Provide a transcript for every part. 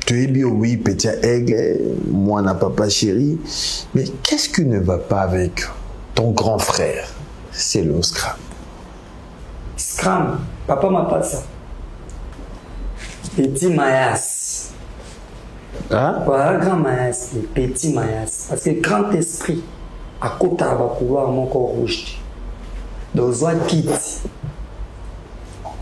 Toyebi oui, petit aigle, moi na papa chéri, mais qu'est-ce qui ne va pas avec ton grand frère, c'est le Scram? Scram, papa mapasa. Petit Mayas. Hein? Voilà, grand Mayas, petit Mayas. Parce que grand esprit, à côté de couloir moko rouge. Donc, zwa kiti.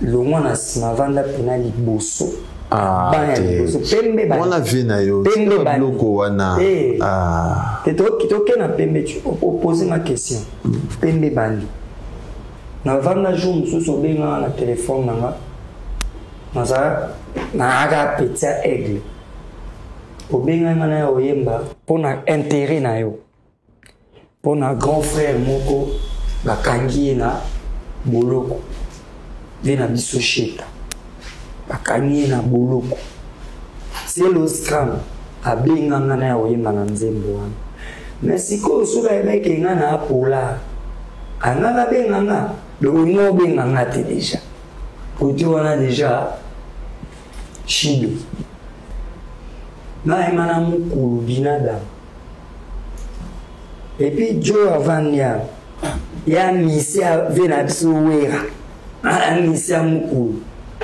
Longwa na nsima, vanda pena liboso. Ah, Ban ya liboso. Pembe bani. Wana vie na yo. Pembe Tika bani. biloko wana. Eh. Ah. Te toke na pembe, tu opose ma question. Pembe bandi. Navanda jour mosusu obengaka na telefone na nga. Nazala nayaka petit ya aigle. Obengaki nga na ya oyemba mpona intérêt na yo. Mpona grand frère moko bakangi ye na boloko. Ye na biso sheta. Bakangi ye na boloko. Celeo Scram abenganga na ya koyemba na nzembo wana. Mais sikoyo soki ayebaki nga na apola, anga babenga nga, donc olingi obenga nga te déjà. Côté wana déjà shido. Nayema na mokulu binadam. Et puis Joe avandi awa. Ya misi ave na biso wera. Misi ya mokulu.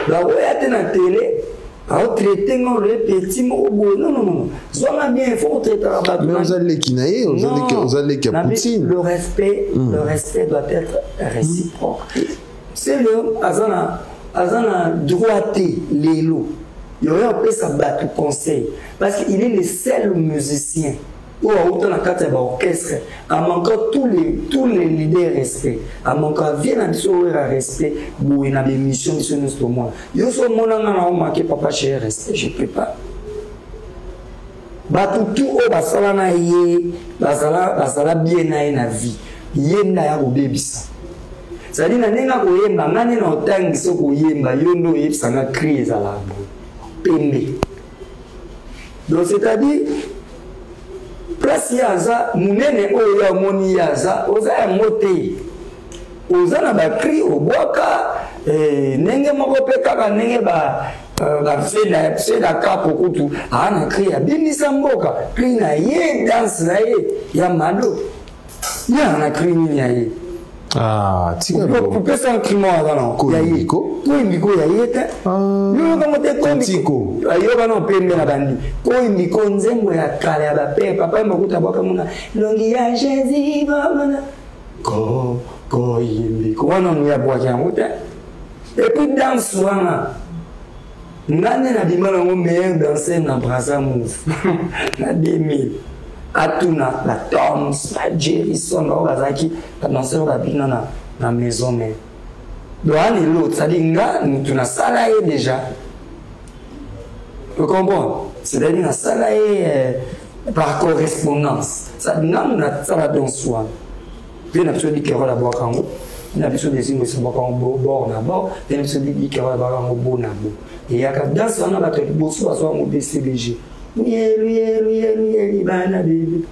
Bakoya te na télé. Aotraite nga ole petit moko boye. Non, non, non. Zwanga bien, il faut kotraitaka bato. Mais oza leki na ye, oza leki ya Poutine. Le respect, le respect doit être réciproque. C'est le aza na droit te lelo. Yoyo apesa bato conseil parce qu'il est le seul musicien oyo auta na kati ya ba orchestre a manquant tous les leaders respect, a manquant vie na biso oyo ya respect boye na bémission biso nyonso tomona. Yo so omona nga na omanquer papa chéri respect, je peux pas. Bato tout oyo basala na ye, bazala bien na ye na vie, ye nde aya kobebisa. C'est-à-dire na ndenge akoyemba, nga nde na otangisa koyemba, yo nde oyebisa nga cri ezalaka boye pembe. Donc c'est-à-dire place ye aza monene oyo ye amoni ye aza, oza yango te. Oza na ba cri obwaka, ndenge moko mpe kaka ndenge ba feda kapo kutu, aa na cri abimisa mboka, cri na ye, danse na ye ya mado. Ye aza na cri nini ya ye? Ah, tika biloko. Kopesa un cri moko aza na Koyimbi ya ye. ko? Koyimbi ko ya ye te. Ah. Yo yoka ngo te, koyimbi ko. Kotiko. Ah, yoka na pembe na bandi. Koyimbi ko nzembo ya kala ya ba père, papa Makuta bwaka mona. Longi ya Jésus, baba na. Ko, koyimbi ko. Wana no ya bwaka yango te. Et puis danse wana. Nga nde nabima nango meilleur danseur na Brazza Move. Na 2000. Atuna ba Toms, ba Jerison, ba oyo bazalaki ba danseur oyo babina na maison mère. Donc, wana eloko, c'est-à-dire nga mutu nasala ye déjà. Tu comprends? C'est-à-dire nasala ye par correspondance. C'est-à-dire nga mutu nasala danse wana. Pe na biso dikero la bwaka yango. Pe na biso desingo esi bwaka yango bord na bord. Pe na biso dikero la bwaka yango bo na bo. Eyaka danse wana bato ya liboso bazwa yango BCBG. Yelu, yelu, yelu, yelu, bana bebe.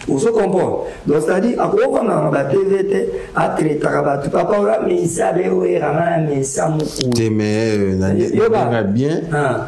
Ozo comprendre? Donc c'est-à-dire akokanga na ba TV te, atraitaka bato. Papa oyo amisa be oyo eranga na misa mokulu. Te mais na Yoba. ndenge bien. Ah.